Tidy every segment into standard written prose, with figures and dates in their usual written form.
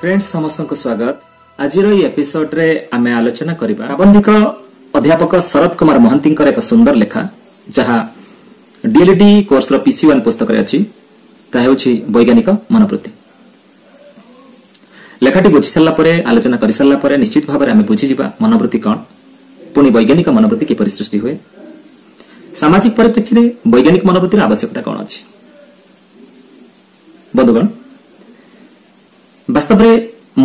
Friends, ସମସ୍ତଙ୍କୁ ସ୍ୱାଗତ। ଆଜିର ଏହି ଏପିସୋଡରେ ଆମେ ଆଲୋଚନା କରିବା ପ୍ରାବନ୍ଧିକ ଅଧ୍ୟାପକ ଶରତ କୁମାର ମହାନ୍ତିଙ୍କର ଏକ ସୁନ୍ଦର ଲେଖା, ଯାହା ଡିଏଲଇଡି କୋର୍ସର ପିସି 1 ପୁସ୍ତକରେ ଅଛି। ତାହା ହେଉଛି ବୈଜ୍ଞାନିକ ମନୋବୃତ୍ତି। ଲେଖାଟି ବୁଝି ସାରିଲା ପରେ, ଆଲୋଚନା କରିସାରିଲା ପରେ ନିଶ୍ଚିତ ଭାବରେ ଆମେ ବୁଝିଯିବା ମନୋବୃତ୍ତି କ'ଣ, ପୁଣି ବୈଜ୍ଞାନିକ ମନୋବୃତ୍ତି କିପରି ସୃଷ୍ଟି ହୁଏ, ସାମାଜିକ ପରିପ୍ରେକ୍ଷୀରେ ବୈଜ୍ଞାନିକ ମନୋବୃତ୍ତିର ଆବଶ୍ୟକତା କ'ଣ ଅଛି। ବନ୍ଧୁଗଣ, ବାସ୍ତବରେ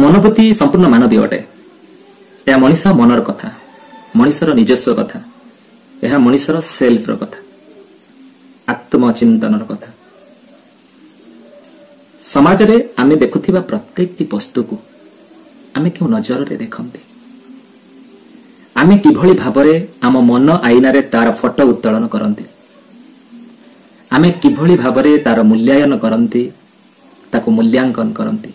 ମନୋବୃତ୍ତି ସମ୍ପୂର୍ଣ୍ଣ ମାନବୀୟ ଅଟେ। ଏହା ମଣିଷ ମନର କଥା, ମଣିଷର ନିଜସ୍ୱ କଥା, ଏହା ମଣିଷର ସେଲ୍ଫର କଥା, ଆତ୍ମଚିନ୍ତନର କଥା। ସମାଜରେ ଆମେ ଦେଖୁଥିବା ପ୍ରତ୍ୟେକଟି ବସ୍ତୁକୁ ଆମେ କେଉଁ ନଜରରେ ଦେଖନ୍ତି, ଆମେ କିଭଳି ଭାବରେ ଆମ ମନ ଆଇନାରେ ତାର ଫଟୋ ଉତ୍ତୋଳନ କରନ୍ତି, ଆମେ କିଭଳି ଭାବରେ ତାର ମୂଲ୍ୟାୟନ କରନ୍ତି, ତାକୁ ମୂଲ୍ୟାଙ୍କନ କରନ୍ତି,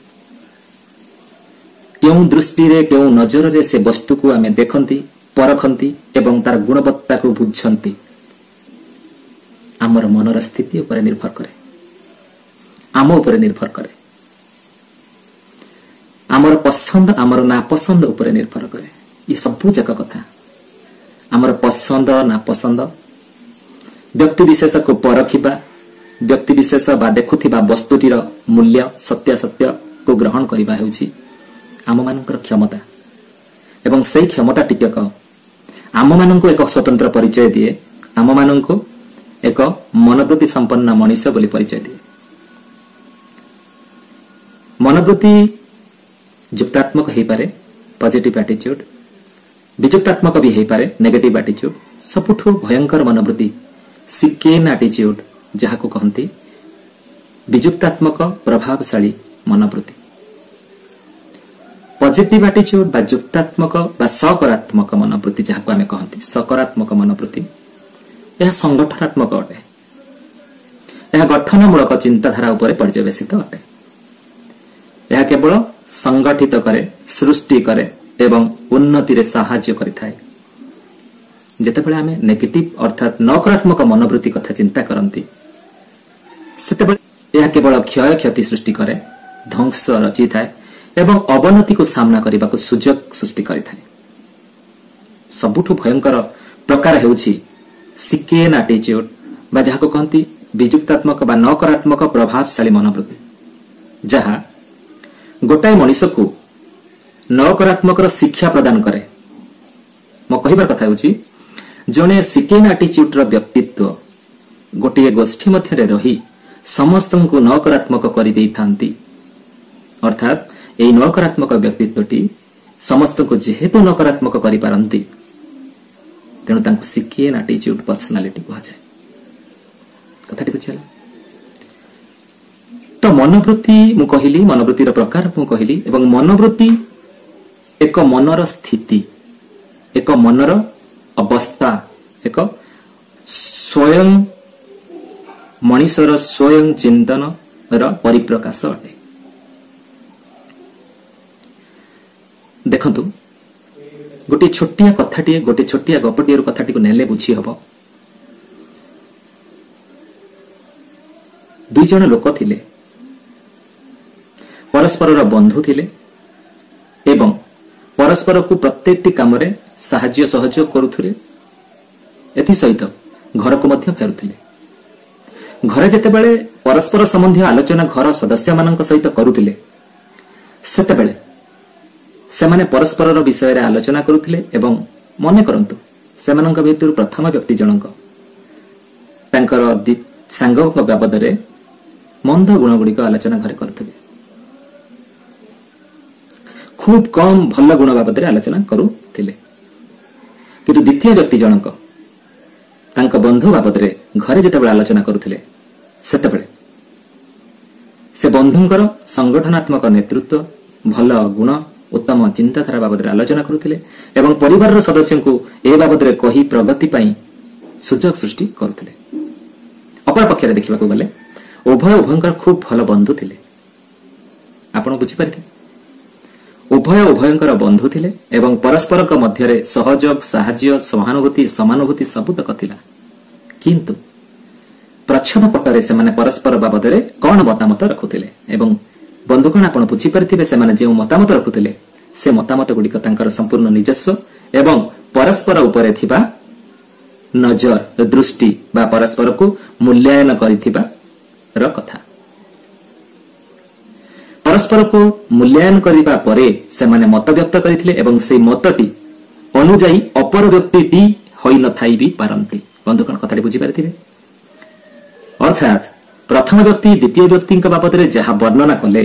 କେଉଁ ଦୃଷ୍ଟିରେ କେଉଁ ନଜରରେ ସେ ବସ୍ତୁକୁ ଆମେ ଦେଖନ୍ତି, ପରଖନ୍ତି ଏବଂ ତାର ଗୁଣବତ୍ତାକୁ ବୁଝନ୍ତି, ଆମର ମନର ସ୍ଥିତି ଉପରେ ନିର୍ଭର କରେ, ଆମ ଉପରେ ନିର୍ଭର କରେ, ଆମର ପସନ୍ଦ ଆମର ନାପସନ୍ଦ ଉପରେ ନିର୍ଭର କରେ। ଏ ସବୁ ଯାକ କଥା ଆମର ପସନ୍ଦ ନାପସନ୍ଦ, ବ୍ୟକ୍ତି ବିଶେଷକୁ ପରଖିବା, ବ୍ୟକ୍ତି ବିଶେଷ ବା ଦେଖୁଥିବା ବସ୍ତୁଟିର ମୂଲ୍ୟ ସତ୍ୟାସତ୍ୟକୁ ଗ୍ରହଣ କରିବା ହେଉଛି ଆମମାନଙ୍କର କ୍ଷମତା। ଏବଂ ସେଇ କ୍ଷମତା ଟିକକ ଆମମାନଙ୍କୁ ଏକ ସ୍ୱତନ୍ତ୍ର ପରିଚୟ ଦିଏ, ଆମମାନଙ୍କୁ ଏକ ମନୋବୃତ୍ତି ସମ୍ପନ୍ନ ମଣିଷ ବୋଲି ପରିଚୟ ଦିଏ। ମନୋବୃତ୍ତି ଯୁକ୍ତାତ୍ମକ ହେଇପାରେ, ପଜିଟିଭ ଆଟିଚ୍ୟୁଡ, ବିଯୁକ୍ତାତ୍ମକ ବି ହେଇପାରେ, ନେଗେଟିଭ ଆଟିଚ୍ୟୁଡ। ସବୁଠୁ ଭୟଙ୍କର ମନୋବୃତ୍ତି ସିକେନ୍ ଆଟିଚ୍ୟୁଡ, ଯାହାକୁ କହନ୍ତି ବିଯୁକ୍ତାତ୍ମକ ପ୍ରଭାବଶାଳୀ ମନୋବୃତ୍ତି। ପଜିଟିଭ ଆଟିଚ୍ୟୁଡ ବା ଯୁକ୍ତାତ୍ମକ ବା ସକାରାତ୍ମକ ମନୋବୃତ୍ତି, ଯାହାକୁ ଆମେ କହନ୍ତି ସକାରାତ୍ମକ ମନୋବୃତ୍ତି, ଏହା ସଂଗଠନାତ୍ମକ ଅଟେ, ଏହା ଗଠନମୂଳକ ଚିନ୍ତାଧାରା ଉପରେ ପର୍ଯ୍ୟବେସିତ ଅଟେ। ଏହା କେବଳ ସଂଗଠିତ କରେ, ସୃଷ୍ଟି କରେ ଏବଂ ଉନ୍ନତିରେ ସାହାଯ୍ୟ କରିଥାଏ। ଯେତେବେଳେ ଆମେ ନେଗେଟିଭ ଅର୍ଥାତ୍ ନକାରାତ୍ମକ ମନୋବୃତ୍ତି କଥା ଚିନ୍ତା କରନ୍ତି, ସେତେବେଳେ ଏହା କେବଳ କ୍ଷୟକ୍ଷତି ସୃଷ୍ଟି କରେ, ଧ୍ୱଂସ ରଚିଥାଏ ଏବଂ ଅବନତିକୁ ସାମ୍ନା କରିବାକୁ ସୁଯୋଗ ସୃଷ୍ଟି କରିଥାଏ। ସବୁଠୁ ଭୟଙ୍କର ପ୍ରକାର ହେଉଛି ସିକେନ୍ ଆଟିଚ୍ୟୁଡ ବା ଯାହାକୁ କହନ୍ତି ବିଯୁକ୍ତାତ୍ମକ ବା ନକାରାତ୍ମକ ପ୍ରଭାବଶାଳୀ ମନୋବୃତ୍ତି, ଯାହା ଗୋଟାଏ ମଣିଷକୁ ନକାରାତ୍ମକର ଶିକ୍ଷା ପ୍ରଦାନ କରେ। ମୋ କହିବାର କଥା ହେଉଛି, ଜଣେ ସିକେନ୍ ଆଟିଚ୍ୟୁଡର ବ୍ୟକ୍ତିତ୍ୱ ଗୋଟିଏ ଗୋଷ୍ଠୀ ମଧ୍ୟରେ ରହି ସମସ୍ତଙ୍କୁ ନକାରାତ୍ମକ କରିଦେଇଥାନ୍ତି। ଅର୍ଥାତ୍ ଏହି ନକାରାତ୍ମକ ବ୍ୟକ୍ତିତ୍ୱଟି ସମସ୍ତଙ୍କୁ ଯେହେତୁ ନକାରାତ୍ମକ କରିପାରନ୍ତି, ତେଣୁ ତାଙ୍କୁ ସିକେନ୍ ଆଟିଚ୍ୟୁଡ ପର୍ସନାଲିଟି କୁହାଯାଏ। କଥାଟି ବୁଝିଗଲା ତ? ମନୋବୃତ୍ତି ମୁଁ କହିଲି, ମନୋବୃତ୍ତିର ପ୍ରକାର ମୁଁ କହିଲି, ଏବଂ ମନୋବୃତ୍ତି ଏକ ମନର ସ୍ଥିତି, ଏକ ମନର ଅବସ୍ଥା, ଏକ ସ୍ୱୟଂ ମଣିଷର ସ୍ୱୟଂ ଚିନ୍ତନର ପରିପ୍ରକାଶ ଅଟେ। ଦେଖନ୍ତୁ, ଗୋଟିଏ ଛୋଟିଆ କଥାଟିଏ, ଗୋଟିଏ ଛୋଟିଆ ଗପଟିଏରୁ କଥାଟିକୁ ନେଲେ ବୁଝି ହବ। ଦୁଇ ଜଣ ଲୋକ ଥିଲେ, ପରସ୍ପରର ବନ୍ଧୁ ଥିଲେ ଏବଂ ପରସ୍ପରକୁ ପ୍ରତ୍ୟେକଟି କାମରେ ସାହାଯ୍ୟ ସହଯୋଗ କରୁଥିଲେ। ଏଥିସହିତ ଘରକୁ ମଧ୍ୟ ଫେରୁଥିଲେ। ଘରେ ଯେତେବେଳେ ପରସ୍ପର ସମ୍ବନ୍ଧୀୟ ଆଲୋଚନା ଘର ସଦସ୍ୟମାନଙ୍କ ସହିତ କରୁଥିଲେ, ସେତେବେଳେ ସେମାନେ ପରସ୍ପରର ବିଷୟରେ ଆଲୋଚନା କରୁଥିଲେ। ଏବଂ ମନେ କରନ୍ତୁ, ସେମାନଙ୍କ ଭିତରୁ ପ୍ରଥମ ବ୍ୟକ୍ତି ଜଣଙ୍କ ତାଙ୍କର ସାଙ୍ଗଙ୍କ ବାବଦରେ ମନ୍ଦ ଗୁଣଗୁଡ଼ିକ ଆଲୋଚନା ଘରେ କରୁଥିଲେ, ଖୁବ୍ କମ୍ ଭଲ ଗୁଣ ବାବଦରେ ଆଲୋଚନା କରୁଥିଲେ। କିନ୍ତୁ ଦ୍ୱିତୀୟ ବ୍ୟକ୍ତି ଜଣକ ତାଙ୍କ ବନ୍ଧୁ ବାବଦରେ ଘରେ ଯେତେବେଳେ ଆଲୋଚନା କରୁଥିଲେ, ସେତେବେଳେ ସେ ବନ୍ଧୁଙ୍କର ସଂଗଠନାତ୍ମକ ନେତୃତ୍ୱ, ଭଲ ଗୁଣ, ଉତ୍ତମ ଚିନ୍ତାଧାରା ବାବଦରେ ଆଲୋଚନା କରୁଥିଲେ ଏବଂ ପରିବାରର ସଦସ୍ୟଙ୍କୁ ଏ ବାବଦରେ କହି ପ୍ରଗତି ପାଇଁ ସୁଯୋଗ ସୃଷ୍ଟି କରୁଥିଲେ। ଅପରପକ୍ଷରେ ଦେଖିବାକୁ ଗଲେ ଉଭୟ ଉଭୟଙ୍କର ଖୁବ୍ ଭଲ ବନ୍ଧୁ ଥିଲେ। ଆପଣ ବୁଝିପାରିଥିବେ, ଉଭୟ ଉଭୟଙ୍କର ବନ୍ଧୁ ଥିଲେ ଏବଂ ପରସ୍ପରଙ୍କ ମଧ୍ୟରେ ସହଯୋଗ, ସାହାଯ୍ୟ, ସହାନୁଭୂତି, ସମାନୁଭୂତି ସବୁତକ ଥିଲା। କିନ୍ତୁ ପ୍ରଚ୍ଛଦ ପଟରେ ସେମାନେ ପରସ୍ପର ବାବଦରେ କ'ଣ ମତାମତ ରଖୁଥିଲେ ଏବଂ ବନ୍ଧୁଗଣ, ଆପଣ ବୁଝିପାରିଥିବେ ସେମାନେ ଯେଉଁ ମତାମତ ରଖୁଥିଲେ ସେ ମତାମତ ଗୁଡ଼ିକ ତାଙ୍କର ସମ୍ପୂର୍ଣ୍ଣ ନିଜସ୍ୱ ଏବଂ ପରସ୍ପର ଉପରେ ଥିବା ନଜର, ଦୃଷ୍ଟି ବା ପରସ୍ପରକୁ ମୂଲ୍ୟାୟନ କରିଥିବା ର କଥା। ପରସ୍ପରକୁ ମୂଲ୍ୟାୟନ କରିବା ପରେ ସେମାନେ ମତ ବ୍ୟକ୍ତ କରିଥିଲେ ଏବଂ ସେଇ ମତଟି ଅନୁଯାୟୀ ଅପର ବ୍ୟକ୍ତିଟି ହୋଇନଥାଇ ବି ପାରନ୍ତି। ବନ୍ଧୁଗଣ, କଥାଟି ବୁଝିପାରିଥିବେ। ଅର୍ଥାତ୍ ପ୍ରଥମ ବ୍ୟକ୍ତି ଦ୍ୱିତୀୟ ବ୍ୟକ୍ତିଙ୍କ ବାବଦରେ ଯାହା ବର୍ଣ୍ଣନା କଲେ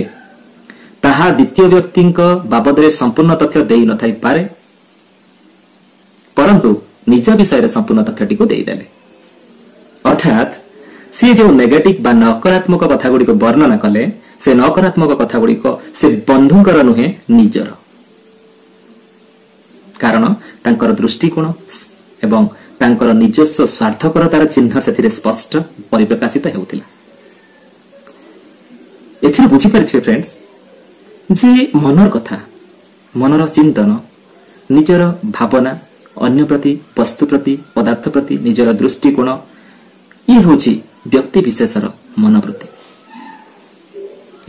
ତାହା ଦ୍ୱିତୀୟ ବ୍ୟକ୍ତିଙ୍କ ବାବଦରେ ସମ୍ପୂର୍ଣ୍ଣ ତଥ୍ୟ ଦେଇ ନଥାଇପାରେ, ପରନ୍ତୁ ନିଜ ବିଷୟରେ ସମ୍ପୂର୍ଣ୍ଣ ତଥ୍ୟଟିକୁ ଦେଇଦେଲେ। ଅର୍ଥାତ୍ ସିଏ ଯେଉଁ ନେଗେଟିଭ ବା ନକାରାତ୍ମକ କଥା ଗୁଡ଼ିକ ବର୍ଣ୍ଣନା କଲେ, ସେ ନକାରାତ୍ମକ କଥା ଗୁଡ଼ିକ ସେ ବନ୍ଧୁଙ୍କର ନୁହେଁ, ନିଜର। କାରଣ ତାଙ୍କର ଦୃଷ୍ଟିକୋଣ ଏବଂ ତାଙ୍କର ନିଜସ୍ୱ ସ୍ୱାର୍ଥପରତାର ଚିହ୍ନ ସେଥିରେ ସ୍ପଷ୍ଟ ପରିପ୍ରକାଶିତ ହେଉଥିଲା। ଏଥିରୁ ବୁଝିପାରିଥିବେ ଫ୍ରେଣ୍ଡସ୍ ଯେ ମନର କଥା, ମନର ଚିନ୍ତନ, ନିଜର ଭାବନା ଅନ୍ୟ ପ୍ରତି, ବସ୍ତୁ ପ୍ରତି, ପଦାର୍ଥ ପ୍ରତି ନିଜର ଦୃଷ୍ଟିକୋଣ, ଇଏ ହେଉଛି ବ୍ୟକ୍ତି ବିଶେଷର ମନୋବୃତ୍ତି।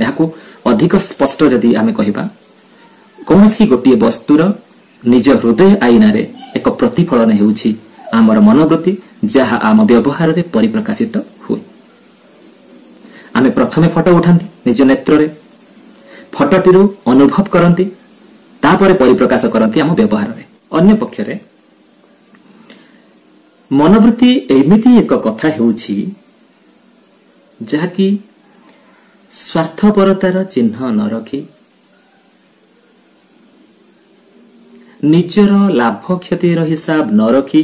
ଏହାକୁ ଅଧିକ ସ୍ପଷ୍ଟ ଯଦି ଆମେ କହିବା, କୌଣସି ଗୋଟିଏ ବସ୍ତୁର ନିଜ ହୃଦୟ ଆଇନାରେ ଏକ ପ୍ରତିଫଳନ ହେଉଛି ଆମର ମନୋବୃତ୍ତି, ଯାହା ଆମ ବ୍ୟବହାରରେ ପରିପ୍ରକାଶିତ ହୁଏ। ଆମେ ପ୍ରଥମେ ଫଟୋ ଉଠାନ୍ତି ନିଜ ନେତ୍ରରେ, ଫଟୋଟିରୁ ଅନୁଭବ କରନ୍ତି, ତାପରେ ପରିପ୍ରକାଶ କରନ୍ତି ଆମ ବ୍ୟବହାରରେ। ଅନ୍ୟ ପକ୍ଷରେ ମନୋବୃତ୍ତି ଏମିତି ଏକ କଥା ହେଉଛି ଯାହାକି ସ୍ୱାର୍ଥପରତାର ଚିହ୍ନ ନ ରଖି, ନିଜର ଲାଭ କ୍ଷତିର ହିସାବ ନ ରଖି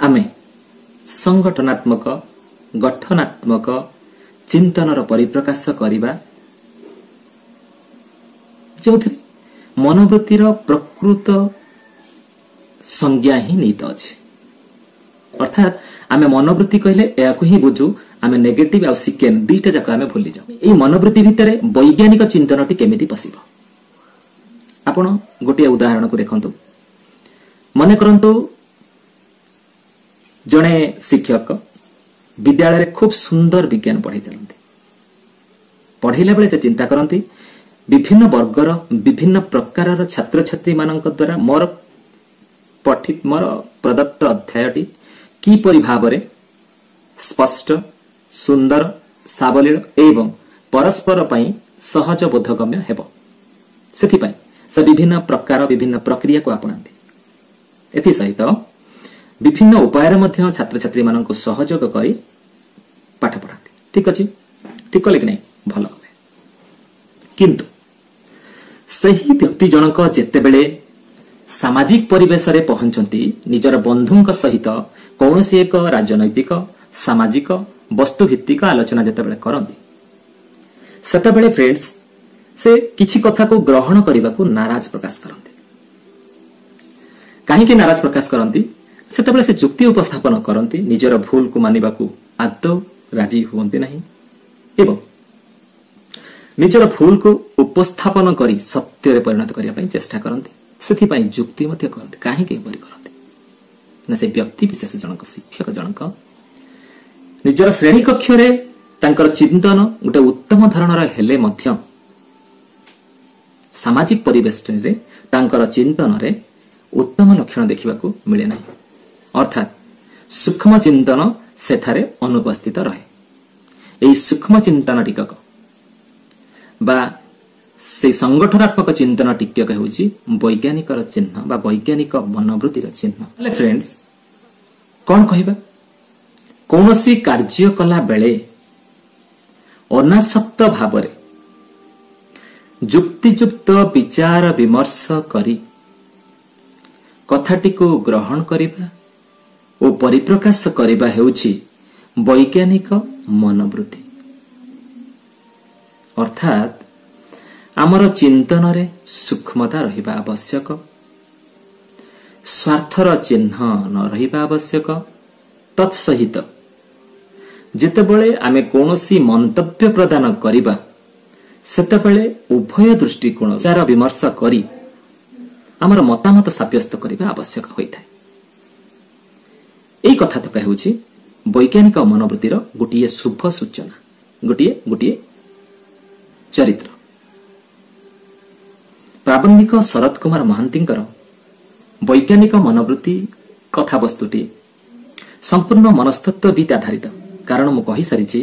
ଆମେ ସଂଗଠନାତ୍ମକ, ଗଠନାତ୍ମକ ଚିନ୍ତନର ପରିପ୍ରକାଶ କରିବା, ଯେଉଁଥିରେ ମନୋବୃତ୍ତିର ପ୍ରକୃତ ସଂଜ୍ଞା ହିଁ ନିହିତ ଅଛି। ଅର୍ଥାତ୍ ଆମେ ମନୋବୃତ୍ତି କହିଲେ ଏହାକୁ ହିଁ ବୁଝୁ। ଆମେ ନେଗେଟିଭ ଆଉ ସିକେଣ୍ଡ ଦୁଇଟା ଯାକ ଆମେ ଭୁଲି ଯାଉ। ଏଇ ମନୋବୃତ୍ତି ଭିତରେ ବୈଜ୍ଞାନିକ ଚିନ୍ତନଟି କେମିତି ପଶିବ? ଆପଣ ଗୋଟିଏ ଉଦାହରଣକୁ ଦେଖନ୍ତୁ। ମନେ କରନ୍ତୁ ଜଣେ ଶିକ୍ଷକ ବିଦ୍ୟାଳୟରେ ଖୁବ ସୁନ୍ଦର ବିଜ୍ଞାନ ପଢେଇ ଚାଲନ୍ତି। ପଢେଇଲା ବେଳେ ସେ ଚିନ୍ତା କରନ୍ତି ବିଭିନ୍ନ ବର୍ଗର ବିଭିନ୍ନ ପ୍ରକାରର ଛାତ୍ରଛାତ୍ରୀମାନଙ୍କ ଦ୍ୱାରା ମୋର ପ୍ରଦତ୍ତ ଅଧ୍ୟାୟଟି କିପରି ଭାବରେ ସ୍ପଷ୍ଟ, ସୁନ୍ଦର, ସାବଲୀଳ ଏବଂ ପରସ୍ପର ପାଇଁ ସହଜ ବୋଧଗମ୍ୟ ହେବ, ସେଥିପାଇଁ ସେ ବିଭିନ୍ନ ପ୍ରକାର ବିଭିନ୍ନ ପ୍ରକ୍ରିୟାକୁ ଆପଣାନ୍ତି। ଏଥିସହିତ ବିଭିନ୍ନ ଉପାୟରେ ମଧ୍ୟ ଛାତ୍ରଛାତ୍ରୀମାନଙ୍କୁ ସହଯୋଗ କରି ପାଠ ପଢ଼ାନ୍ତି। ଠିକ ଅଛି, ଠିକ କଲେ କି ନାହିଁ? ଭଲ କଲେ। କିନ୍ତୁ ସେହି ବ୍ୟକ୍ତି ଜଣକ ଯେତେବେଳେ ସାମାଜିକ ପରିବେଶରେ ପହଞ୍ଚନ୍ତି, ନିଜର ବନ୍ଧୁଙ୍କ ସହିତ କୌଣସି ଏକ ରାଜନୈତିକ, ସାମାଜିକ, ବସ୍ତୁଭିତ୍ତିକ ଆଲୋଚନା ଯେତେବେଳେ କରନ୍ତି, ସେତେବେଳେ ଫ୍ରେଣ୍ଡସ୍ ସେ କିଛି କଥାକୁ ଗ୍ରହଣ କରିବାକୁ ନାରାଜ ପ୍ରକାଶ କରନ୍ତି। କାହିଁକି ନାରାଜ ପ୍ରକାଶ କରନ୍ତି? ସେତେବେଳେ ସେ ଯୁକ୍ତି ଉପସ୍ଥାପନ କରନ୍ତି, ନିଜର ଭୁଲକୁ ମାନିବାକୁ ଆଦୌ ରାଜି ହୁଅନ୍ତି ନାହିଁ ଏବଂ ନିଜର ଭୁଲକୁ ଉପସ୍ଥାପନ କରି ସତ୍ୟରେ ପରିଣତ କରିବା ପାଇଁ ଚେଷ୍ଟା କରନ୍ତି। ସେଥିପାଇଁ ଯୁକ୍ତି ମଧ୍ୟ କରନ୍ତି। କାହିଁକି ଏପରି କରନ୍ତି ନା, ସେ ବ୍ୟକ୍ତି ବିଶେଷ ଜଣକ, ଶିକ୍ଷକ ଜଣକ ନିଜର ଶ୍ରେଣୀ କକ୍ଷରେ ତାଙ୍କର ଚିନ୍ତନ ଗୋଟେ ଉତ୍ତମ ଧରଣର ହେଲେ ମଧ୍ୟ ସାମାଜିକ ପରିବେଶରେ ତାଙ୍କର ଚିନ୍ତନରେ ଉତ୍ତମ ଲକ୍ଷଣ ଦେଖିବାକୁ ମିଳେ ନାହିଁ। ଅର୍ଥାତ୍ ସୂକ୍ଷ୍ମ ଚିନ୍ତନ ସେଠାରେ ଅନୁପସ୍ଥିତ ରହେ। ଏହି ସୂକ୍ଷ୍ମ ଚିନ୍ତନ ଟିକକ ବା ସେଇ ସଂଗଠନାତ୍ମକ ଚିନ୍ତନ ଟିକକ ହେଉଛି ବୈଜ୍ଞାନିକର ଚିହ୍ନ ବା ବୈଜ୍ଞାନିକ ମନୋବୃତ୍ତିର ଚିହ୍ନ। ହେଲେ ଫ୍ରେଣ୍ଡସ୍, କଣ କହିବା? କୌଣସି କାର୍ଯ୍ୟ କଲା ବେଳେ ଅନାସକ୍ତ ଭାବରେ ଯୁକ୍ତିଯୁକ୍ତ ବିଚାର ବିମର୍ଶ କରି କଥାଟିକୁ ଗ୍ରହଣ କରିବା ଓ ପରିପ୍ରକାଶ କରିବା ହେଉଛି ବୈଜ୍ଞାନିକ ମନୋବୃତ୍ତି। ଅର୍ଥାତ୍ ଆମର ଚିନ୍ତନରେ ସୂକ୍ଷ୍ମତା ରହିବା ଆବଶ୍ୟକ, ସ୍ୱାର୍ଥର ଚିହ୍ନ ନ ରହିବା ଆବଶ୍ୟକ। ତତ୍ସହିତ ଯେତେବେଳେ ଆମେ କୌଣସି ମନ୍ତବ୍ୟ ପ୍ରଦାନ କରିବା, ସେତେବେଳେ ଉଭୟ ଦୃଷ୍ଟିକୋଣ ବିଚାର ବିମର୍ଶ କରି ଆମର ମତାମତ ସାବ୍ୟସ୍ତ କରିବା ଆବଶ୍ୟକ ହୋଇଥାଏ। ଏଇ କଥା ତକ ହେଉଛି ବୈଜ୍ଞାନିକ ମନୋବୃତ୍ତିର ଗୋଟିଏ ଶୁଭ ସୂଚନା, ଗୋଟିଏ ଚରିତ୍ର। ପ୍ରାବନ୍ଧିକ ଶରତ କୁମାର ମହାନ୍ତିଙ୍କର ବୈଜ୍ଞାନିକ ମନୋବୃତ୍ତି କଥାବସ୍ତୁଟି ସମ୍ପୂର୍ଣ୍ଣ ମନସ୍ତତ୍ତ୍ୱବିତ୍ ଆଧାରିତ। କାରଣ ମୁଁ କହିସାରିଛି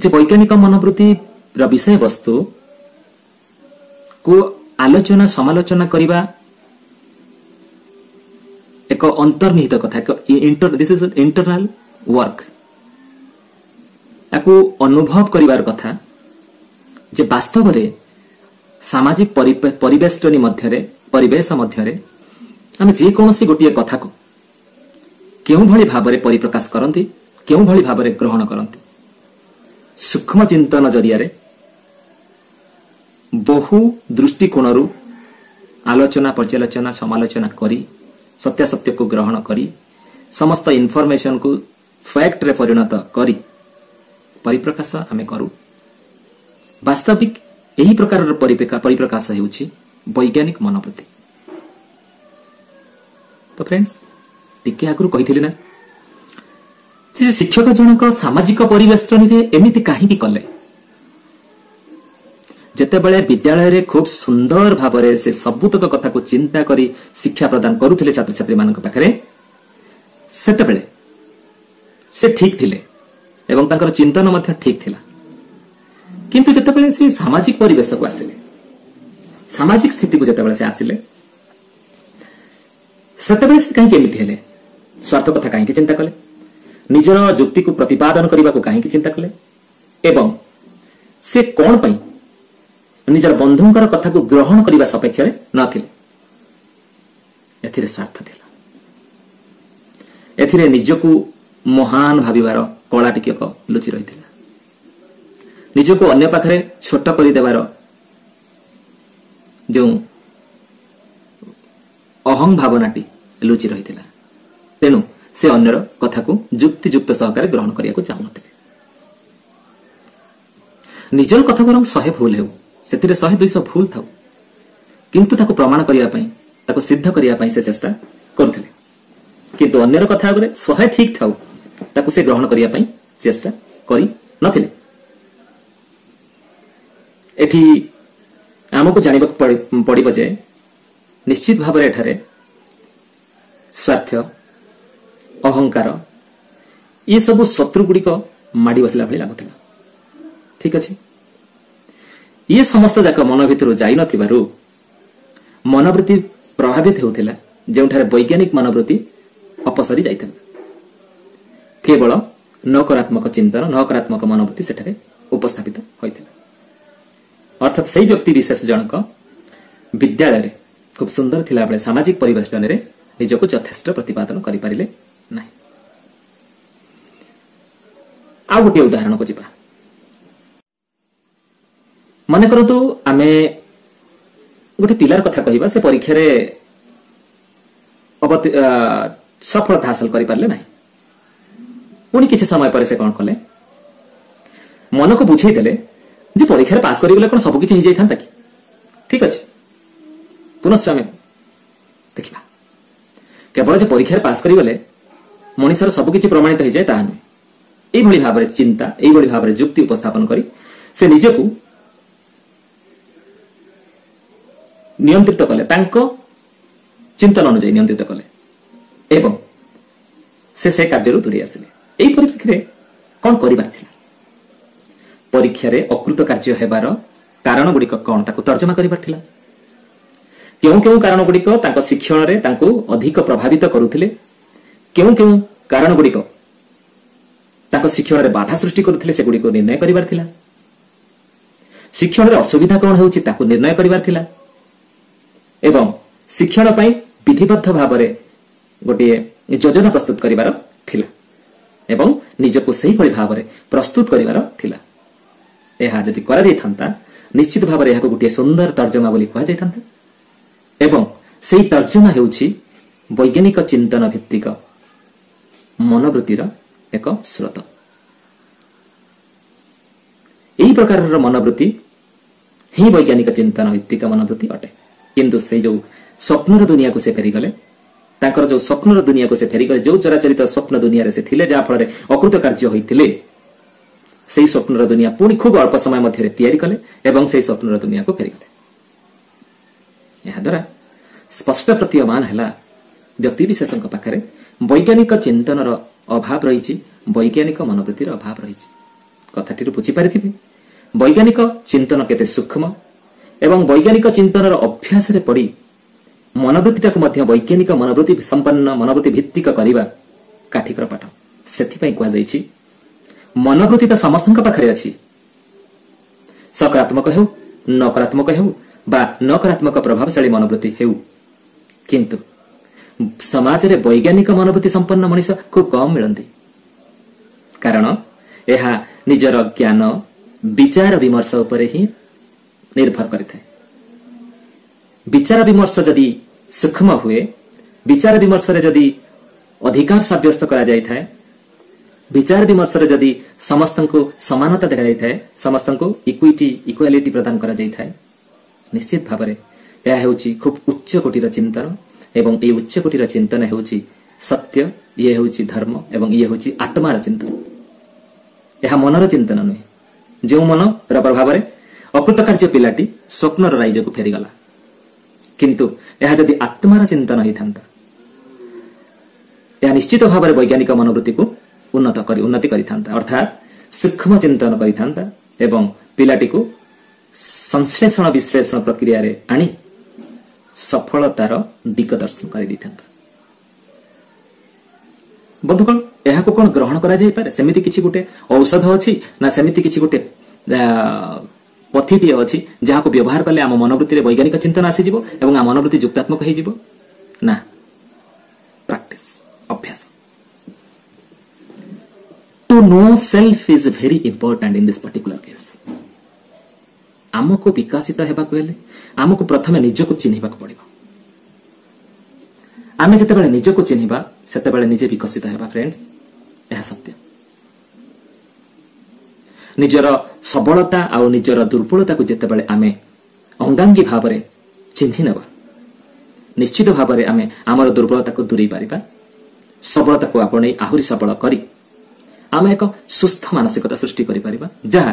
ଯେ ବୈଜ୍ଞାନିକ ମନୋବୃତ୍ତିର ବିଷୟବସ୍ତୁ କୁ ଆଲୋଚନା ସମାଲୋଚନା କରିବା ଏକ ଅନ୍ତର୍ନିହିତ କଥା, ଏକ this is internal work. ତାକୁ ଅନୁଭବ କରିବାର କଥା ଯେ ବାସ୍ତବରେ ସାମାଜିକ ପରିବେଷ୍ଟନୀ ମଧ୍ୟରେ, ପରିବେଶ ମଧ୍ୟରେ ଆମେ ଯେକୌଣସି ଗୋଟିଏ କଥାକୁ କେଉଁଭଳି ଭାବରେ ପରିପ୍ରକାଶ କରନ୍ତି, କେଉଁଭଳି ଭାବରେ ଗ୍ରହଣ କରନ୍ତି, ସୂକ୍ଷ୍ମ ଚିନ୍ତନ ଜରିଆରେ ବହୁ ଦୃଷ୍ଟିକୋଣରୁ ଆଲୋଚନା, ପର୍ଯ୍ୟାଲୋଚନା, ସମାଲୋଚନା କରି ସତ୍ୟାସତ୍ୟକୁ ଗ୍ରହଣ କରି ସମସ୍ତ ଇନଫର୍ମେସନକୁ ଫ୍ୟାକ୍ଟରେ ପରିଣତ କରି ପରିପ୍ରକାଶ ଆମେ କରୁ। ବାସ୍ତବିକ ଏହି ପ୍ରକାରର ପରିପ୍ରକାଶ ହେଉଛି ବୈଜ୍ଞାନିକ ମନୋବୃତ୍ତି। ତ ଫ୍ରେଣ୍ଡସ୍, ଟିକେ ଆଗରୁ କହିଥିଲି ନା ଯେ ଶିକ୍ଷକ ଜଣକ ସାମାଜିକ ପରିବେଷ୍ଟନୀରେ ଏମିତି କାହିଁକି କଲେ? ଯେତେବେଳେ ବିଦ୍ୟାଳୟରେ ଖୁବ ସୁନ୍ଦର ଭାବରେ ସେ ସବୁତକ କଥାକୁ ଚିନ୍ତା କରି ଶିକ୍ଷା ପ୍ରଦାନ କରୁଥିଲେ ଛାତ୍ରଛାତ୍ରୀମାନଙ୍କ ପାଖରେ, ସେତେବେଳେ ସେ ଠିକ ଥିଲେ ଏବଂ ତାଙ୍କର ଚିନ୍ତନ ମଧ୍ୟ ଠିକ ଥିଲା। କିନ୍ତୁ ଯେତେବେଳେ ସେ ସାମାଜିକ ପରିବେଶକୁ ଆସିଲେ, ସାମାଜିକ ସ୍ଥିତିକୁ ଯେତେବେଳେ ସେ ଆସିଲେ, ସେତେବେଳେ ସେ କାହିଁକି ଏମିତି ହେଲେ? ସ୍ୱାର୍ଥ କଥା କାହିଁକି ଚିନ୍ତା କଲେ? ନିଜର ଯୁକ୍ତିକୁ ପ୍ରତିପାଦନ କରିବାକୁ କାହିଁକି ଚିନ୍ତା କଲେ? ଏବଂ ସେ କଣ ପାଇଁ ନିଜର ବନ୍ଧୁଙ୍କର କଥାକୁ ଗ୍ରହଣ କରିବା ସପକ୍ଷରେ ନଥିଲେ? ଏଥିରେ ସ୍ୱାର୍ଥ ଥିଲା, ଏଥିରେ ନିଜକୁ ମହାନ ଭାବିବାର କଳା ଟିକକ ଲୁଚି ରହିଥିଲା, ନିଜକୁ ଅନ୍ୟ ପାଖରେ ଛୋଟ କରିଦେବାର ଯେଉଁ ଅହଂ ଭାବନାଟି ଲୁଚି ରହିଥିଲା। ତେଣୁ ସେ ଅନ୍ୟର କଥାକୁ ଯୁକ୍ତିଯୁକ୍ତ ସହକାରେ ଗ୍ରହଣ କରିବାକୁ ଚାହୁଁନଥିଲେ। ନିଜର କଥା ବରଂ 100 ଭୁଲ ହେଉ, ସେଥିରେ 100 200 ଭୁଲ ଥାଉ, କିନ୍ତୁ ତାକୁ ପ୍ରମାଣ କରିବା ପାଇଁ, ତାକୁ ସିଦ୍ଧ କରିବା ପାଇଁ ସେ ଚେଷ୍ଟା କରୁଥିଲେ। କିନ୍ତୁ ଅନ୍ୟର କଥା ଆଗରେ 100 ଠିକ ଥାଉ, ତାକୁ ସେ ଗ୍ରହଣ କରିବା ପାଇଁ ଚେଷ୍ଟା କରି ନଥିଲେ। ଏଠି ଆମକୁ ଜାଣିବାକୁ ପଡ଼ିବ ଯେ ନିଶ୍ଚିତ ଭାବରେ ଏଠାରେ ସ୍ୱାର୍ଥ, ଅହଙ୍କାର ଏସବୁ ଶତ୍ରୁ ଗୁଡ଼ିକ ମାଡ଼ି ବସିଲା ଭଳି ଲାଗୁଥିଲା। ଠିକ ଅଛି, ଇଏ ସମସ୍ତ ଯାକ ମନ ଭିତରୁ ଯାଇନଥିବାରୁ ମନୋବୃତ୍ତି ପ୍ରଭାବିତ ହେଉଥିଲା, ଯେଉଁଠାରେ ବୈଜ୍ଞାନିକ ମନୋବୃତ୍ତି ଅପସରି ଯାଇଥିଲା। କେବଳ ନକାରାତ୍ମକ ଚିନ୍ତନ, ନକାରାତ୍ମକ ମନୋବୃତ୍ତି ସେଠାରେ ଉପସ୍ଥାପିତ ହୋଇଥିଲା। ଅର୍ଥାତ୍ ସେଇ ବ୍ୟକ୍ତି ବିଶେଷ ଜଣକ ବିଦ୍ୟାଳୟରେ ଖୁବ୍ ସୁନ୍ଦର ଥିଲାବେଳେ ସାମାଜିକ ପରିବେଷ୍ଟନରେ ନିଜକୁ ଯଥେଷ୍ଟ ପ୍ରତିପାଦନ କରିପାରିଲେ ନାହିଁ। ଆଉ ଗୋଟିଏ ଉଦାହରଣକୁ ଯିବା। ମନେ କରନ୍ତୁ ଆମେ ଗୋଟେ ପିଲାର କଥା କହିବା, ସେ ପରୀକ୍ଷାରେ ସଫଳତା ହାସଲ କରିପାରିଲେ ନାହିଁ। ପୁଣି କିଛି ସମୟ ପରେ ସେ କଣ କଲେ, ମନକୁ ବୁଝେଇ ଦେଲେ ଯେ ପରୀକ୍ଷାରେ ପାସ୍ କରିଗଲେ କଣ ସବୁ କିଛି ହେଇଯାଇଥାନ୍ତା କି? ଠିକ ଅଛି, ପୁନଶ୍ଚ ଆମେ ଦେଖିବା, କେବଳ ଯେ ପରୀକ୍ଷାରେ ପାସ୍ କରିଗଲେ ମଣିଷର ସବୁ କିଛି ପ୍ରମାଣିତ ହେଇଯାଏ ତାହା ନୁହେଁ। ଏଇଭଳି ଭାବରେ ଚିନ୍ତା, ଏଇଭଳି ଭାବରେ ଯୁକ୍ତି ଉପସ୍ଥାପନ କରି ସେ ନିଜକୁ ନିୟନ୍ତ୍ରିତ କଲେ, ତାଙ୍କ ଚିନ୍ତନ ଅନୁଯାୟୀ ନିୟନ୍ତ୍ରିତ କଲେ ଏବଂ ସେ ସେ କାର୍ଯ୍ୟରୁ ଦୂରେଇ ଆସିଲେ। ଏହି ପରିପ୍ରେକ୍ଷୀରେ କଣ କରିବାର ଥିଲା? ପରୀକ୍ଷାରେ ଅକୃତ କାର୍ଯ୍ୟ ହେବାର କାରଣ ଗୁଡ଼ିକ କଣ ତାକୁ ତର୍ଜମା କରିବାର ଥିଲା। କେଉଁ କେଉଁ କାରଣ ଗୁଡ଼ିକ ତାଙ୍କ ଶିକ୍ଷଣରେ ତାଙ୍କୁ ଅଧିକ ପ୍ରଭାବିତ କରୁଥିଲେ, କେଉଁ କେଉଁ କାରଣ ଗୁଡ଼ିକ ତାଙ୍କ ଶିକ୍ଷଣରେ ବାଧା ସୃଷ୍ଟି କରୁଥିଲେ, ସେଗୁଡ଼ିକୁ ନିର୍ଣ୍ଣୟ କରିବାର ଥିଲା। ଶିକ୍ଷଣରେ ଅସୁବିଧା କଣ ହେଉଛି ତାକୁ ନିର୍ଣ୍ଣୟ କରିବାର ଥିଲା ଏବଂ ଶିକ୍ଷଣ ପାଇଁ ବିଧିବଦ୍ଧ ଭାବରେ ଗୋଟିଏ ଯୋଜନା ପ୍ରସ୍ତୁତ କରିବାର ଥିଲା ଏବଂ ନିଜକୁ ସେହିଭଳି ଭାବରେ ପ୍ରସ୍ତୁତ କରିବାର ଥିଲା। ଏହା ଯଦି କରାଯାଇଥାନ୍ତା, ନିଶ୍ଚିତ ଭାବରେ ଏହାକୁ ଗୋଟିଏ ସୁନ୍ଦର ତର୍ଜମା ବୋଲି କୁହାଯାଇଥାନ୍ତା ଏବଂ ସେଇ ତର୍ଜମା ହେଉଛି ବୈଜ୍ଞାନିକ ଚିନ୍ତନ ଭିତ୍ତିକ ମନୋବୃତ୍ତିର ଏକ ସ୍ରୋତ। ଏହି ପ୍ରକାରର ମନୋବୃତ୍ତି ହିଁ ବୈଜ୍ଞାନିକ ଚିନ୍ତନ ଭିତ୍ତିକ ମନୋବୃତ୍ତି ଅଟେ। କିନ୍ତୁ ସେଇ ଯୋଉ ସ୍ୱପ୍ନର ଦୁନିଆକୁ ସେ ଫେରିଗଲେ, ତାଙ୍କର ଯୋଉ ସ୍ୱପ୍ନର ଦୁନିଆକୁ ସେ ଫେରିଗଲେ, ଯୋଉ ଚରାଚରିତ ସ୍ୱପ୍ନ ଦୁନିଆରେ ସେ ଥିଲେ, ଯାହା ଫଳରେ ଅକୃତ କାର୍ଯ୍ୟ ହୋଇଥିଲେ, ସେଇ ସ୍ୱପ୍ନର ଦୁନିଆ ପୁଣି ଖୁବ୍ ଅଳ୍ପ ସମୟ ମଧ୍ୟରେ ତିଆରି କଲେ ଏବଂ ସେଇ ସ୍ୱପ୍ନର ଦୁନିଆକୁ ଫେରିଗଲେ। ଏହାଦ୍ୱାରା ସ୍ପଷ୍ଟ ପ୍ରତୀୟମାନ ହେଲା ବ୍ୟକ୍ତିବିଶେଷଙ୍କ ପାଖରେ ବୈଜ୍ଞାନିକ ଚିନ୍ତନର ଅଭାବ ରହିଛି, ବୈଜ୍ଞାନିକ ମନୋବୃତ୍ତିର ଅଭାବ ରହିଛି। କଥାଟିରୁ ବୁଝିପାରିଥିବେ ବୈଜ୍ଞାନିକ ଚିନ୍ତନ କେତେ ସୂକ୍ଷ୍ମ ଏବଂ ବୈଜ୍ଞାନିକ ଚିନ୍ତନର ଅଭ୍ୟାସରେ ପଡ଼ି ମନୋବୃତ୍ତିଟାକୁ ମଧ୍ୟ ବୈଜ୍ଞାନିକ ମନୋବୃତ୍ତି ସମ୍ପନ୍ନ ମନୋବୃତ୍ତି ଭିତ୍ତିକ କରିବା କାଠିକର ପାଠ। ସେଥିପାଇଁ କୁହାଯାଇଛି ମନୋବୃତ୍ତି ତ ସମସ୍ତଙ୍କ ପାଖରେ ଅଛି, ସକାରାତ୍ମକ ହେଉ ନକାରାତ୍ମକ ହେଉ ବା ନକାରାତ୍ମକ ପ୍ରଭାବଶାଳୀ ମନୋବୃତ୍ତି ହେଉ, କିନ୍ତୁ ସମାଜରେ ବୈଜ୍ଞାନିକ ମନୋବୃତ୍ତି ସମ୍ପନ୍ନ ମଣିଷ ଖୁବ୍ କମ୍ ମିଳନ୍ତି। କାରଣ ଏହା ନିଜର ଜ୍ଞାନ ବିଚାର ବିମର୍ଶ ଉପରେ ହିଁ ନିର୍ଭର କରିଥାଏ। ବିଚାର ବିମର୍ଶ ଯଦି ସୂକ୍ଷ୍ମ ହୁଏ, ବିଚାର ବିମର୍ଶରେ ଯଦି ଅଧିକାର ସାବ୍ୟସ୍ତ କରାଯାଇଥାଏ, ବିଚାର ବିମର୍ଶରେ ଯଦି ସମସ୍ତଙ୍କୁ ସମାନତା ଦେଖାଯାଇଥାଏ, ସମସ୍ତଙ୍କୁ ଇକ୍ୱିଟି ଇକ୍ୱାଲିଟି ପ୍ରଦାନ କରାଯାଇଥାଏ, ନିଶ୍ଚିତ ଭାବରେ ଏହା ହେଉଛି ଖୁବ୍ ଉଚ୍ଚ କୋଟିର ଚିନ୍ତନ ଏବଂ ଏହି ଉଚ୍ଚ କୋଟିର ଚିନ୍ତନ ହେଉଛି ସତ୍ୟ, ଇଏ ହେଉଛି ଧର୍ମ ଏବଂ ଇଏ ହେଉଛି ଆତ୍ମାର ଚିନ୍ତନ। ଏହା ମନର ଚିନ୍ତନ ନୁହେଁ, ଯେଉଁ ମନର ପ୍ରଭାବରେ ଅକୃତକାର୍ଯ୍ୟ ପିଲାଟି ସ୍ୱପ୍ନର ରାଇଜକୁ ଫେରିଗଲା। କିନ୍ତୁ ଏହା ଯଦି ଆତ୍ମାର ଚିନ୍ତନ ହେଇଥାନ୍ତା, ଏହା ନିଶ୍ଚିତ ଭାବରେ ବୈଜ୍ଞାନିକ ମନୋବୃତ୍ତିକୁ ଉନ୍ନତି କରିଥାନ୍ତା, ଅର୍ଥାତ୍ ସୂକ୍ଷ୍ମ ଚିନ୍ତନ କରିଥାନ୍ତା ଏବଂ ପିଲାଟିକୁ ସଂଶ୍ଳେଷଣ ବିଶ୍ଳେଷଣ ପ୍ରକ୍ରିୟାରେ ଆଣି ସଫଳତାର ଦିଗଦର୍ଶନ କରିଦେଇଥାନ୍ତା। ବନ୍ଧୁଗଣ, ଏହାକୁ କଣ ଗ୍ରହଣ କରାଯାଇପାରେ? ସେମିତି କିଛି ଗୋଟେ ଔଷଧ ଅଛି ନା ସେମିତି କିଛି ଗୋଟେ ପଥିଟିଏ ଅଛି ଯାହାକୁ ବ୍ୟବହାର କଲେ ଆମ ମନୋବୃତ୍ତିରେ ବୈଜ୍ଞାନିକ ଚିନ୍ତନ ଆସିଯିବ ଏବଂ ଆମ ମନୋବୃତ୍ତି ଯୁକ୍ତାତ୍ମକ ହେଇଯିବ? ନା, ପ୍ରାକ୍ଟିସ, ଅଭ୍ୟାସ। To know self is very important in this particular case. ଆମକୁ ବିକଶିତ ହେବାକୁ ହେଲେ ଆମକୁ ପ୍ରଥମେ ନିଜକୁ ଚିହ୍ନିବାକୁ ପଡ଼ିବ। ଆମେ ଯେତେବେଳେ ନିଜକୁ ଚିହ୍ନିବା ସେତେବେଳେ ନିଜେ ବିକଶିତ ହେବା। ଫ୍ରେଣ୍ଡସ୍, ଏହା ସତ୍ୟ। ନିଜର ସବଳତା ଆଉ ନିଜର ଦୁର୍ବଳତାକୁ ଯେତେବେଳେ ଆମେ ଅଙ୍ଗାଙ୍ଗୀ ଭାବରେ ଚିହ୍ନି ନେବା, ନିଶ୍ଚିତ ଭାବରେ ଆମେ ଆମର ଦୁର୍ବଳତାକୁ ଦୂରେଇ ପାରିବା, ସବଳତାକୁ ଆପଣେଇ ଆହୁରି ସବଳ କରି ଆମେ ଏକ ସୁସ୍ଥ ମାନସିକତା ସୃଷ୍ଟି କରିପାରିବା, ଯାହା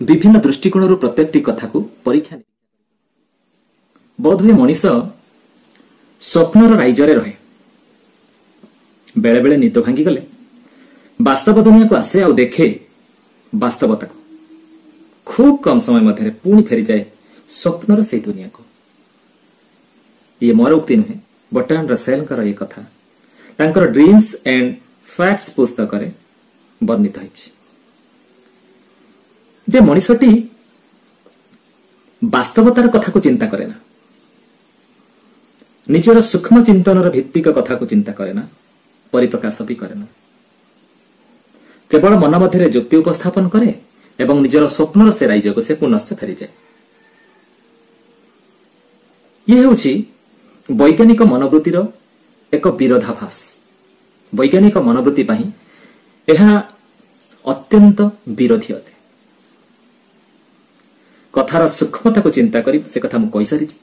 ବିଭିନ୍ନ ଦୃଷ୍ଟିକୋଣରୁ ପ୍ରତ୍ୟେକଟି କଥାକୁ ପରୀକ୍ଷା। ବୋଧହୁଏ ମଣିଷ ସ୍ୱପ୍ନର ରାଇଜରେ ରହେ, ବେଳେବେଳେ ନିଦ ଭାଙ୍ଗିଗଲେ ବାସ୍ତବ ଦୁନିଆକୁ ଆସେ ଆଉ ଦେଖେ ବାସ୍ତବତାକୁ। ଖୁବ୍ କମ୍ ସମୟ ମଧ୍ୟରେ ପୁଣି ଫେରିଯାଏ ସ୍ୱପ୍ନର ସେଇ ଦୁନିଆକୁ। ଇଏ ମୋର ଉକ୍ତି ନୁହେଁ, ବର୍ଟ୍ରାଣ୍ଡ ରସେଲଙ୍କର ଏ କଥା ତାଙ୍କର ଡ୍ରିମ୍ସ ଆଣ୍ଡ ଫ୍ୟାକ୍ଟସ ପୁସ୍ତକରେ ବର୍ଣ୍ଣିତ ହେଇଛି ଯେ ମଣିଷଟି ବାସ୍ତବତାର କଥାକୁ ଚିନ୍ତା କରେ ନା, ନିଜର ସୂକ୍ଷ୍ମ ଚିନ୍ତନର ଭିତ୍ତିକ କଥାକୁ ଚିନ୍ତା କରେ ନା, ପରିପ୍ରକାଶ ବି କରେ ନା, କେବଳ ମନ ମଧ୍ୟରେ ଯୁକ୍ତି ଉପସ୍ଥାପନ କରେ ଏବଂ ନିଜର ସ୍ୱପ୍ନର ସେ ରାଇଜକୁ ସେ ପୁନଶ୍ଚ ଫେରିଯାଏ। ଇଏ ହେଉଛି ବୈଜ୍ଞାନିକ ମନୋବୃତ୍ତିର ଏକ ବିରୋଧାଭାସ। ବୈଜ୍ଞାନିକ ମନୋବୃତ୍ତି ପାଇଁ ଏହା ଅତ୍ୟନ୍ତ ବିରୋଧୀ ଅଟେ। କଥାର ସୂକ୍ଷ୍ମତାକୁ ଚିନ୍ତା କରି ସେ କଥା ମୁଁ କହିସାରିଛି।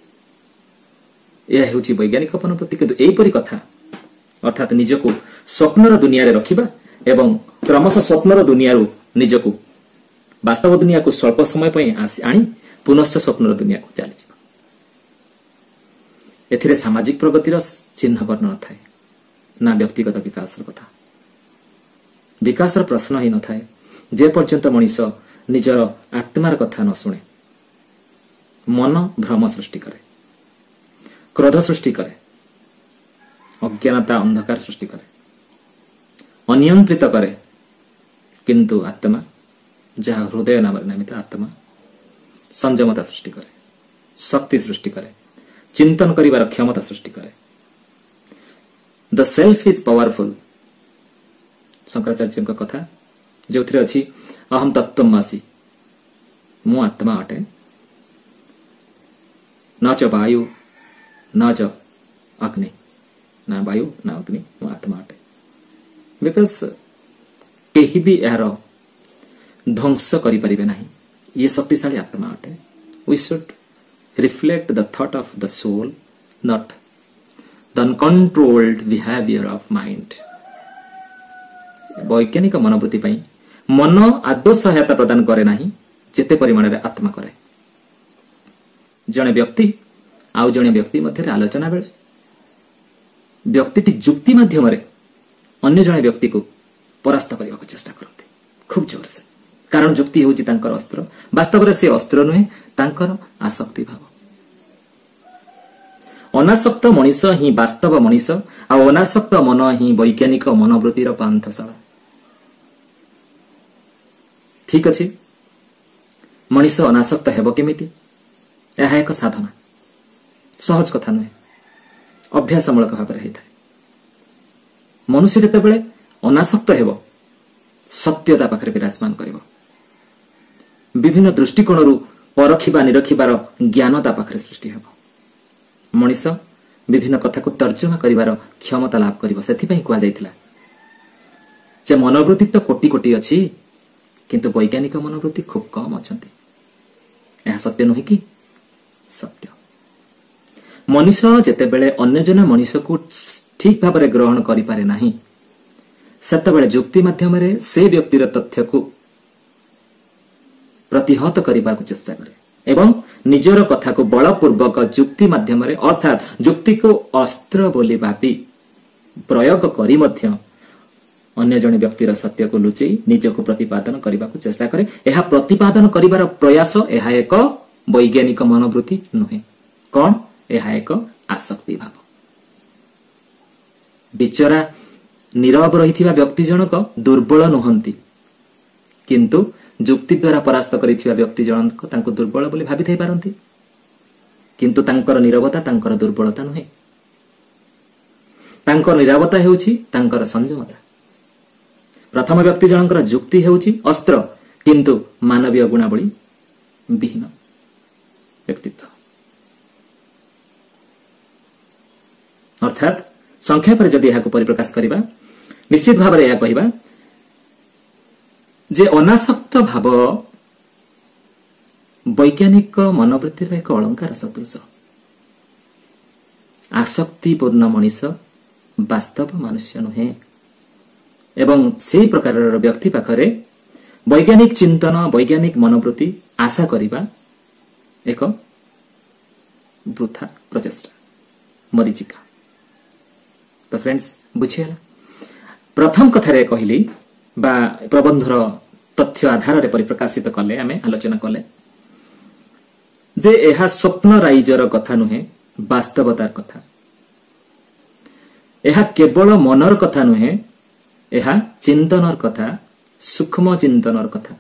ଏହା ହେଉଛି ବୈଜ୍ଞାନିକ ମନୋବୃତ୍ତି। କିନ୍ତୁ ଏହିପରି କଥା, ଅର୍ଥାତ୍ ନିଜକୁ ସ୍ୱପ୍ନର ଦୁନିଆରେ ରଖିବା ଏବଂ କ୍ରମଶଃ ସ୍ୱପ୍ନର ଦୁନିଆରୁ ନିଜକୁ ବାସ୍ତବ ଦୁନିଆକୁ ସ୍ୱଳ୍ପ ସମୟ ପାଇଁ ଆଣି ପୁନଶ୍ଚ ସ୍ୱପ୍ନର ଦୁନିଆକୁ ଚାଲିଯିବା, ଏଥିରେ ସାମାଜିକ ପ୍ରଗତିର ଚିହ୍ନ ବର୍ଣ୍ଣ ନଥାଏ ନା ବ୍ୟକ୍ତିଗତ ବିକାଶର କଥା। ବିକାଶର ପ୍ରଶ୍ନ ହିଁ ନଥାଏ ଯେ ପର୍ଯ୍ୟନ୍ତ ମଣିଷ ନିଜର ଆତ୍ମାର କଥା ନ ଶୁଣେ। ମନ ଭ୍ରମ ସୃଷ୍ଟି କରେ, କ୍ରୋଧ ସୃଷ୍ଟି କରେ, ଅଜ୍ଞାନତା ଅନ୍ଧକାର ସୃଷ୍ଟି କରେ, ଅନିୟନ୍ତ୍ରିତ କରେ। କିନ୍ତୁ ଆତ୍ମା, ଯାହା ହୃଦୟ ନାମରେ ନାମିତ ଆତ୍ମା, ସଂଯମତା ସୃଷ୍ଟି କରେ, ଶକ୍ତି ସୃଷ୍ଟି କରେ, ଚିନ୍ତନ କରିବାର କ୍ଷମତା ସୃଷ୍ଟି କରେ। The self is powerful. ଶଙ୍କରାଚାର୍ଯ୍ୟଙ୍କ କଥା ଯେଉଁଥିରେ ଅଛି ଅହಂ ତତ୍ତ୍ୱମାସି, ମୁଁ ଆତ୍ମା ଅଟେ, ନ ଚ ବାୟୁ ନ ଚ ଅଗ୍ନି, ନା ବାୟୁ ନା ଅଗ୍ନି, ମୁଁ ଆତ୍ମା ଅଟେ। Because କେହି ବି ଏହାର ଧ୍ୱଂସ କରିପାରିବେ ନାହିଁ। ଇଏ ଶକ୍ତିଶାଳୀ ଆତ୍ମା ଅଟେ। We should reflect the thought of the soul, not the uncontrolled behaviour of mind. ବୈଜ୍ଞାନିକ ମନୋବୃତ୍ତି ପାଇଁ ମନ ଆଦୌ ସହାୟତା ପ୍ରଦାନ କରେ ନାହିଁ ଯେତେ ପରିମାଣରେ ଆତ୍ମା କରେ। ଜଣେ ବ୍ୟକ୍ତି ଆଉ ଜଣେ ବ୍ୟକ୍ତି ମଧ୍ୟରେ ଆଲୋଚନା ବେଳେ ବ୍ୟକ୍ତିଟି ଯୁକ୍ତି ମାଧ୍ୟମରେ ଅନ୍ୟ ଜଣେ ବ୍ୟକ୍ତିକୁ ପରାସ୍ତ କରିବାକୁ ଚେଷ୍ଟା କରନ୍ତି ଖୁବ୍ ଜୋରସେ, କାରଣ ଯୁକ୍ତି ହେଉଛି ତାଙ୍କର ଅସ୍ତ୍ର। ବାସ୍ତବରେ ସେ ଅସ୍ତ୍ର ନୁହେଁ, ତାଙ୍କର ଆସକ୍ତି ଭାବ। ଅନାସକ୍ତ ମଣିଷ ହିଁ ବାସ୍ତବ ମଣିଷ, ଆଉ ଅନାସକ୍ତ ମନ ହିଁ ବୈଜ୍ଞାନିକ ମନୋବୃତ୍ତିର ପାନ୍ଥଶାଳା। ଠିକ ଅଛି, ମଣିଷ ଅନାସକ୍ତ ହେବ କେମିତି? ଏହା ଏକ ସାଧନା, ସହଜ କଥା ନୁହେଁ, ଅଭ୍ୟାସମୂଳକ ଭାବରେ ହେଇଥାଏ। ମନୁଷ୍ୟ ଯେତେବେଳେ ଅନାସକ୍ତ ହେବ, ସତ୍ୟ ତା ପାଖରେ ବିରାଜମାନ କରିବ। ବିଭିନ୍ନ ଦୃଷ୍ଟିକୋଣରୁ ପରଖିବା ନିରଖିବାର ଜ୍ଞାନ ତା ପାଖରେ ସୃଷ୍ଟି ହେବ। ମଣିଷ ବିଭିନ୍ନ କଥାକୁ ତର୍ଜମା କରିବାର କ୍ଷମତା ଲାଭ କରିବ। ସେଥିପାଇଁ କୁହାଯାଇଥିଲା ଯେ ମନୋବୃତ୍ତି ତ କୋଟି କୋଟି ଅଛି, କିନ୍ତୁ ବୈଜ୍ଞାନିକ ମନୋବୃତ୍ତି ଖୁବ୍ କମ୍ ଅଛନ୍ତି। ଏହା ସତ୍ୟ ନୁହେଁ କି? ସତ୍ୟ। ମଣିଷ ଯେତେବେଳେ ଅନ୍ୟ ଜଣେ ମଣିଷକୁ ଠିକ ଭାବରେ ଗ୍ରହଣ କରିପାରେ ନାହିଁ, ସେତେବେଳେ ଯୁକ୍ତି ମାଧ୍ୟମରେ ସେ ବ୍ୟକ୍ତିର ତଥ୍ୟକୁ ପ୍ରତିହତ କରିବାକୁ ଚେଷ୍ଟା କରେ ଏବଂ ନିଜର କଥାକୁ ବଳପୂର୍ବକ ଯୁକ୍ତି ମାଧ୍ୟମରେ, ଅର୍ଥାତ୍ ଯୁକ୍ତିକୁ ଅସ୍ତ୍ର ବୋଲି ଭାବି ପ୍ରୟୋଗ କରି ମଧ୍ୟ ଅନ୍ୟ ଜଣେ ବ୍ୟକ୍ତିର ସତ୍ୟକୁ ଲୁଚେଇ ନିଜକୁ ପ୍ରତିପାଦନ କରିବାକୁ ଚେଷ୍ଟା କରେ। ଏହା ପ୍ରତିପାଦନ କରିବାର ପ୍ରୟାସ, ଏହା ଏକ ବୈଜ୍ଞାନିକ ମନୋବୃତ୍ତି ନୁହେଁ। କଣ? ଏହା ଏକ ଆସକ୍ତି ଭାବ। ବିଚରା ନୀରବ ରହିଥିବା ବ୍ୟକ୍ତି ଜଣକ ଦୁର୍ବଳ ନୁହନ୍ତି, କିନ୍ତୁ ଯୁକ୍ତି ଦ୍ୱାରା ପରାସ୍ତ କରିଥିବା ବ୍ୟକ୍ତି ଜଣକ ତାଙ୍କୁ ଦୁର୍ବଳ ବୋଲି ଭାବିଥାଇ ପାରନ୍ତି, କିନ୍ତୁ ତାଙ୍କର ନୀରବତା ତାଙ୍କର ଦୁର୍ବଳତା ନୁହେଁ। ତାଙ୍କ ନିରବତା ହେଉଛି ତାଙ୍କର ସଂଯମତା। ପ୍ରଥମ ବ୍ୟକ୍ତି ଜଣଙ୍କର ଯୁକ୍ତି ହେଉଛି ଅସ୍ତ୍ର, କିନ୍ତୁ ମାନବୀୟ ଗୁଣାବଳୀ ବିହୀନ ବ୍ୟକ୍ତିତ୍ୱ। ଅର୍ଥାତ୍ ସଂକ୍ଷେପରେ ଯଦି ଏହାକୁ ପରିପ୍ରକାଶ କରିବା, ନିଶ୍ଚିତ ଭାବରେ ଏହା କହିବା ଯେ ଅନାସକ୍ତ ଭାବ ବୈଜ୍ଞାନିକ ମନୋବୃତ୍ତିର ଏକ ଅଳଙ୍କାର ସଦୃଶ। ଆସକ୍ତିପୂର୍ଣ୍ଣ ମଣିଷ ବାସ୍ତବ ମନୁଷ୍ୟ ନୁହେଁ, ଏବଂ ସେହି ପ୍ରକାରର ବ୍ୟକ୍ତି ପାଖରେ ବୈଜ୍ଞାନିକ ଚିନ୍ତନ, ବୈଜ୍ଞାନିକ ମନୋବୃତ୍ତି ଆଶା କରିବା ଏକ ବୃଥା ପ୍ରଚେଷ୍ଟା, ମରିଚିକା। ତ ଫ୍ରେଣ୍ଡସ୍, ବୁଝିହେଲା? ପ୍ରଥମ କଥାରେ କହିଲି ବା ପ୍ରବନ୍ଧର ତଥ୍ୟ ଆଧାରରେ ପରିପ୍ରକାଶିତ କଲେ, ଆମେ ଆଲୋଚନା କଲେ ଯେ ଏହା ସ୍ୱପ୍ନ ରାଇଜର କଥା ନୁହେଁ, ବାସ୍ତବତାର କଥା। ଏହା କେବଳ ମନର କଥା ନୁହେଁ, ଏହା ଚିନ୍ତନର କଥା, ସୂକ୍ଷ୍ମ ଚିନ୍ତନର କଥା।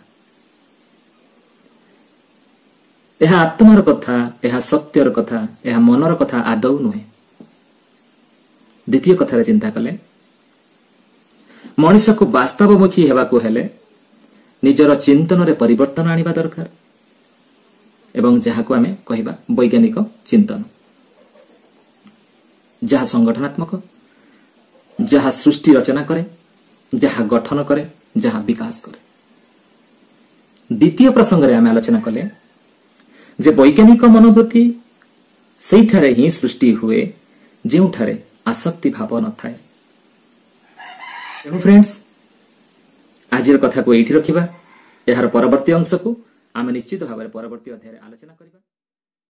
ଏହା ଆତ୍ମାର କଥା, ଏହା ସତ୍ୟର କଥା, ଏହା ମନର କଥା ଆଦୌ ନୁହେଁ। ଦ୍ୱିତୀୟ କଥାରେ ଚିନ୍ତା କଲେ, ମଣିଷକୁ ବାସ୍ତବମୁଖୀ ହେବାକୁ ହେଲେ ନିଜର ଚିନ୍ତନରେ ପରିବର୍ତ୍ତନ ଆଣିବା ଦରକାର, ଏବଂ ଯାହାକୁ ଆମେ କହିବା ବୈଜ୍ଞାନିକ ଚିନ୍ତନ, ଯାହା ସଂଗଠନାତ୍ମକ, ଯାହା ସୃଷ୍ଟି ରଚନା କରେ, ଯାହା ଗଠନ କରେ, ଯାହା ବିକାଶ କରେ। ଦ୍ୱିତୀୟ ପ୍ରସଙ୍ଗରେ ଆମେ ଆଲୋଚନା କଲେ ଯେ ବୈଜ୍ଞାନିକ ମନୋବୃତ୍ତି ସେଇଠାରେ ହିଁ ସୃଷ୍ଟି ହୁଏ ଯେଉଁଠାରେ ଆସକ୍ତି ଭାବ ନଥାଏ। ତେଣୁ ଫ୍ରେଣ୍ଡସ୍, ଆଜିର କଥାକୁ ଏଇଠି ରଖିବା। ଏହାର ପରବର୍ତ୍ତୀ ଅଂଶକୁ ଆମେ ନିଶ୍ଚିତ ଭାବରେ ପରବର୍ତ୍ତୀ ଅଧ୍ୟାୟରେ ଆଲୋଚନା କରିବା।